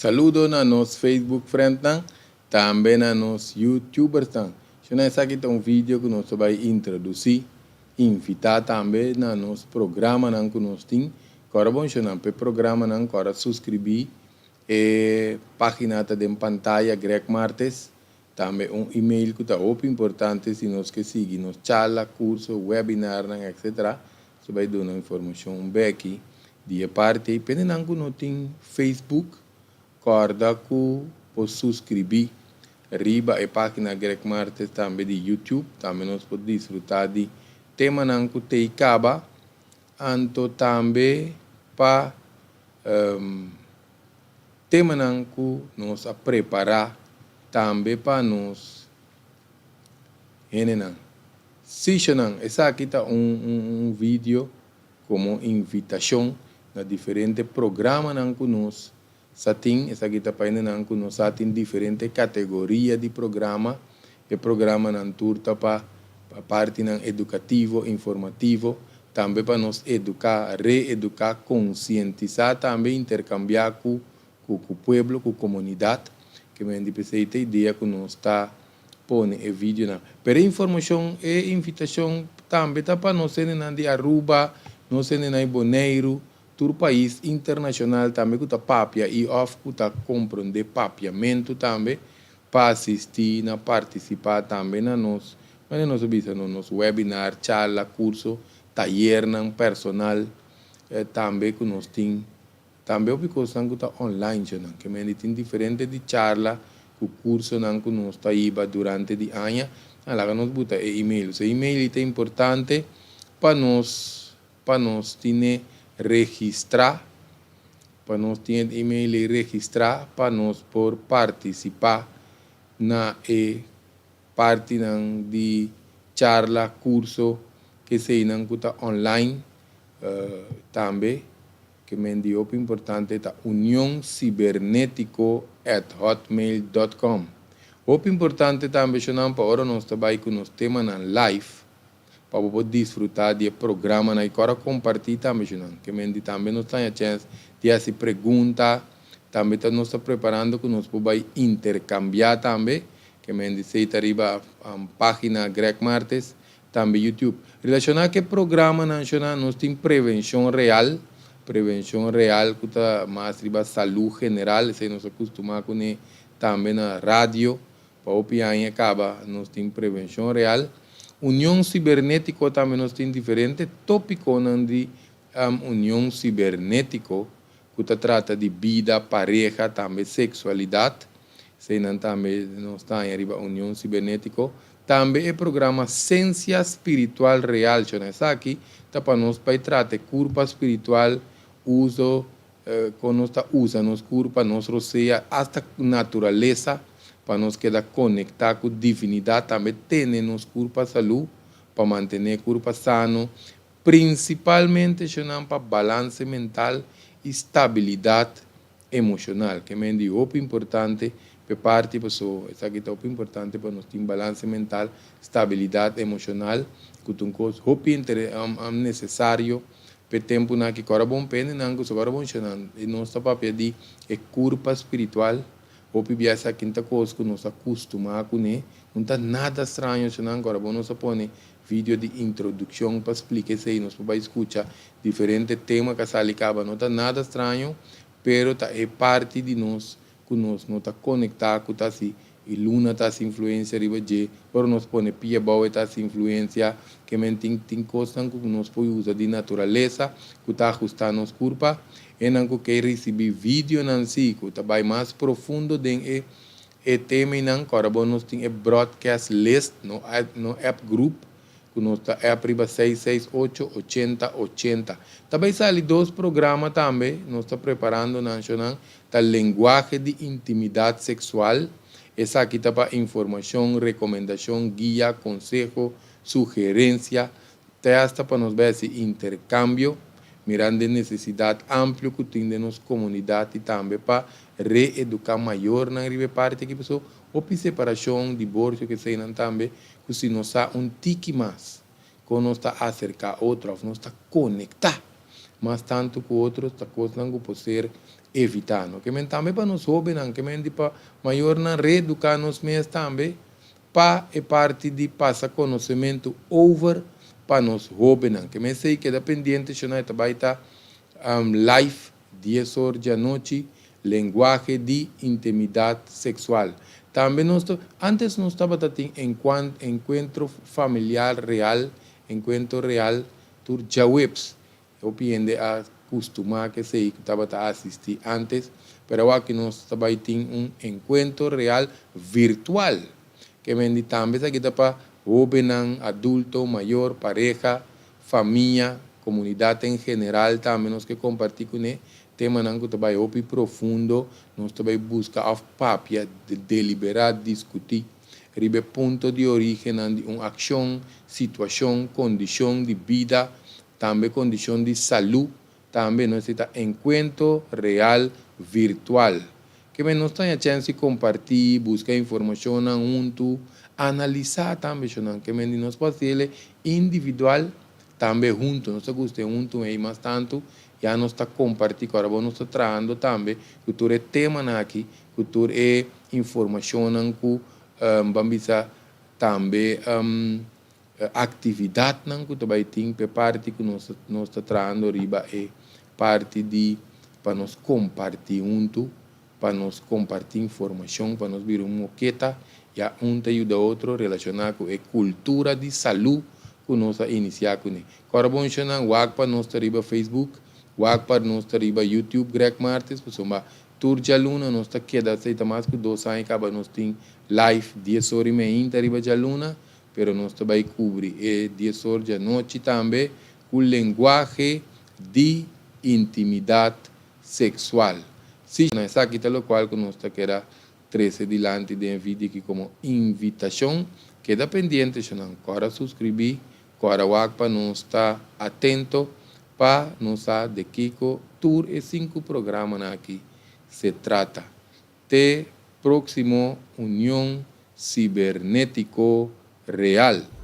Saludo na nos Facebook friendnan, tambe na nos YouTubersnan. Shona, esaki ta un video ku nos ta bai introdusí, invitá tambe na nos programanan ku nos tin. Kòrda bon, shona, pa e programanan kòrda suskribí. E página ta den pantaya, Greg Martes. Tambe un email ku ta hopi importante si nos ke sigui nos charla, kurso, webinarnan, etc. So bai duna informashon bèk di e parti. Pa hendenan ku no tin Facebook, kòrda ku por suskribí riba e página Greg Martes, tambe di YouTube. Tambe nos por disfrutá di temanan ku t'ei kaba. Anto tambe pa temanan ku nos a prepará tambe pa nos hendenan. Sí, shonan, esaki ta un video komo invitashon na diferente programanan ku nos sa tin. Esaki ta pa hendenan ku nos sa tin diferente kategoria di programa. E programanan tur ta pa partinan edukativo, informativo, tambe pa nos eduká, reeduká, konsientisá, tambe interkambiá ku pueblo, ku komunidat. Ke men di p'esei ta idea ku nos ta pone e videonan. Pero e informashon, e invitashon tambe ta pa nos hendenan di Aruba, nos hendenan di Boneiru, tur pais internashonal tambe ku ta papia i òf ku ta komprondé papiamentu tambe, pa asistí na partisipá tambe na nos, manera nos a bisa, na nos webinar, charla, kurso, tayernan personal tambe ku nos tin. Tambe hopi kosnan ku ta online, shonan. Ke men di tin diferente di charla ku kursonan ku nos ta hiba durante di aña. Laga nos buta e email. So email ta importante pa nos tene registrá, pa nos tin email registrá pa nos por partisipá na e partinan di charla, kurso, ku eseinan ku ta online tambe. Ke men di hopi importante ta unioncibernetico@hotmail.com. Hopi importante tambe, shonan, pa ora nos ta bai ku nos temanan live, pa bo disfrutá di e programanan i kòrda kompartí tambe, shonan. Ke men di tambe nos tin chèns di hasi pregunta, tambe ta nos ta preparando ku nos por bai interkambiá tambe. Ke men di esei ta riba página Greg Martes, tambe YouTube. Relashoná ku e programanan, shonan, nos tin Prevenshon Real, Prevenshon Real ku ta mas riba salú general, esei nos a kustumá kuné tambe na radio, pa hopi aña kaba nos tin Prevenshon Real. Union Sibernétiko tambe nos tin diferente tópikonan di Union Sibernétiko, ku ta trata di bida, pareha, tambe seksualidat. Eseinan tambe nos ta riba Union Sibernétiko. Tambe e programa Sensia Spiritual Real, shonan, esaki ta pa nos pa trata kurpa spiritual, uso kon nos ta usa nos kurpa, nos rosea, hasta naturalesa, pa nos keda konektá ku divinidat, tambe tene nos kurpa salú, pa mantené kurpa sano, prinsipalmente, shonan, pa balanse mental i stabilidat emoshonal. Ke men di hopi importante pa parti paso esaki ta hopi importante pa nos tin balanse mental, stabilidat emoshonal, ku ta un kos hopi nesesario pa e tempunan aki. Kòrda bon, pa hendenan ku kòrda bon, shonan, i nos ta papia di e kurpa spiritual. Hopi bia esaki ta kos ku nos a kustumá kuné, no ta nada straño, shonan. Kòrda bon, nos a pone video di introdukshon pa splika esei, nos por bai skucha diferente tema ku a sali kaba. No ta nada straño, pero ta e parti di nos ku nos no ta konektá ku ta asina, i luna ta hasi influensia riba dje, ora nos pone pia abou e ta hasi influensia. Ke men tin kosnan ku nos por usa di naturalesa ku ta ahustá nos kurpa. Hendenan ku ke risibí videonan si ku ta bai mas profundo den e temanan, kòrda bon, nos tin e broadcast list, no app group, ku nos ta app riba 668 80 80. Ta bai sali dos programa tambe, nos ta preparando nan, shonan, ta Lenguahe di Intimidat Seksual. Esaki ta pa informashon, rekomendashon, guia, konseho, sugerensia, te hasta pa nos bai interkambio, mirando e nesesidat amplio ku tin den nos komunidat i tambe pa reeduká mayornan riba e parti aki, pasobra hopi separashon, divorsio, ku eseinan tambe, ku si nos sa un tiki mas kon nos ta aserká otro òf nos ta konektá. Mas tantu ku otro ta kosnan ku por ser evitá. No ke men tambe pa nos hóbennan, ke men di pa mayornan reeduká nos mes tambe pa e parti di pasa konosementu over pa nos hóbennan. Ke men esei keda pendiente shona e ta bai ta live dies or djanochi lenguahe di intimidat seksual. Tambe nos ta antes nos tabata tin enkuentro familiar real, enkuentro real tur djaweps. Hopi hende a kustumá ku esei ku tabata asistí ántes, pero awaki nos ta bai tin un enkuentro real virtual. Ke mendi tambe esaki ta pa hóbennan, adulto, mayor, pareha, famia, komunidat en general tambe nos ke kompartí kuné temanan ku ta bai hopi profundo. Nos ta bai buska òf papia, deliberá, diskutí riba e punto di orígennan di un akshon, situashon, kondishon di bida, tambe kondishon di salú, tambe nos ta enkuentro real virtual. Ke men nos ta haña chèns di kompartí, buska informashonnan huntu, analisá tambe shonnan. Ke men di nos por hasi el individual, tambe huntu. Nos ta gusta e huntu ei mas tantu, ya nos ta kompartí ku ora bo nos ta trahando tambe ku tur e temanan aki, ku tur e informashonnan ku ban bisa tambe Aktividatnan ku ta bai tin pa e parti ku nos nos ta trahando riba e parti di pa nos kompartí huntu, pa nos kompartí informashon, pa nos bira un moketa, ya un ta yuda otro relashoná ku e kultura di salú ku nos a inisiá kuné. Kòrda bon shonnan, wak pa nos ta riba Facebook, wak pa nos ta riba YouTube Greg Martis, pasobra tur djaluna nos ta keda esei ta mas ku dos aña kaba nos tin live dies ora i meinta riba djaluna, Pero nos ta bai kubri e dies or djanochi tambe ku lenguahe di intimidat seksual. Sí, na esaki ta lokual ku nos ta keda trese dilanti den e video aki komo invitashon. Keda pendiente shonnan, kòrda suskribí, kòrda wak pa nos ta atento pa nos sa de kiko tur e sinku programanan aki se trata. Te próksimo Union Sibernétiko Real!